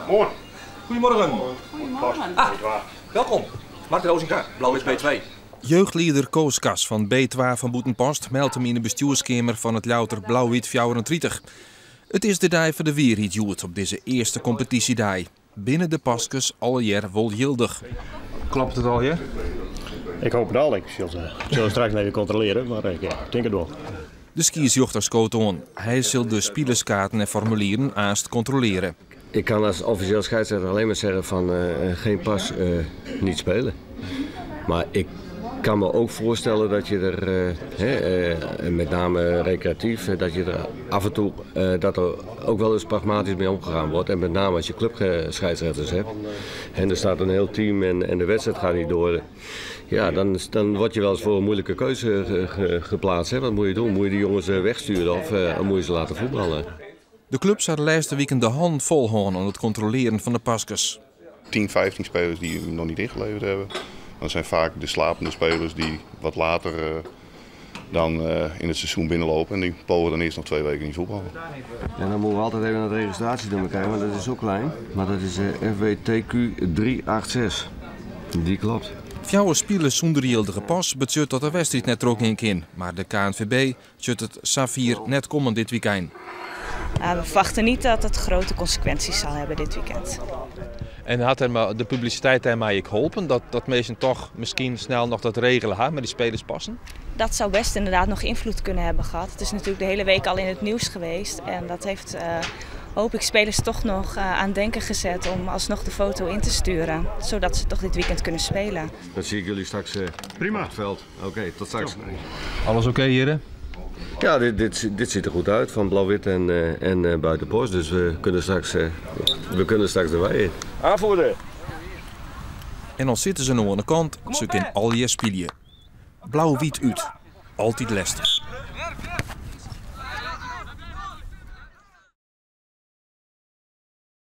Moarn. Goedemorgen. Goedemorgen. Ah, welkom. Martin Osinga, Blauw-Wit B2. Jeugdlieder Koos Kas fan B2 fan Bûtenpost meldt him yn de bestjoerskeamer fan it Ljouwerter Blauw-Wyt 34. It is de dei foar de wierheid hjoed op dizze earste kompetysjedei. Binne de paskes allegear wol jildich? Kloppet it allegear? Ik hoop it al. Ik sil it straks even kontrolearje, mar ik tink it wol. De skiedsrjochter skoot oan. Hy sil de spilerskaarten en formulieren aanst kontrolearje. Ik kan als officieel scheidsrechter alleen maar zeggen van geen pas, niet spelen. Maar ik kan me ook voorstellen dat je er, hè, met name recreatief, dat je er af en toe dat er ook wel eens pragmatisch mee omgegaan wordt. En met name als je clubscheidsrechters hebt en er staat een heel team en de wedstrijd gaat niet door. Ja, dan word je wel eens voor een moeilijke keuze geplaatst. Hè? Wat moet je doen? Moet je die jongens wegsturen of moet je ze laten voetballen? De clubs had de laatste weken de hand vol gehad aan het controleren van de paskes. 10, 15 spelers die hem nog niet ingeleverd hebben. Dat zijn vaak de slapende spelers die wat later dan in het seizoen binnenlopen. En die pogen dan eerst nog 2 weken niet voetballen. En dan moeten we altijd even naar het registratienummer kijken, want dat is zo klein. Maar dat is FWTQ 386. Die klopt. Fjouwer spelers zonder jildige pas betsjut dat de wedstrijd net er ook in kan. Maar de KNVB zit het Safir net komen dit weekend. We verwachten niet dat het grote consequenties zal hebben dit weekend. En had er maar de publiciteit daarmee ik geholpen dat mensen toch misschien snel nog dat regelen, hè, met die spelers passen? Dat zou best inderdaad nog invloed kunnen hebben gehad. Het is natuurlijk de hele week al in het nieuws geweest en dat heeft, hoop ik, spelers toch nog aan denken gezet om alsnog de foto in te sturen, zodat ze toch dit weekend kunnen spelen. Dan zie ik jullie straks Prima. op het veld. Oké, tot straks. Alles oké, heren? Ja, dit ziet er goed uit van Blauw-Wit en Buitenpost. Dus we kunnen straks erbij in. Aanvoerder! En al zitten ze nog aan de kant, ze kunnen al je spelen. Blauw-wit uit. Altijd lastig.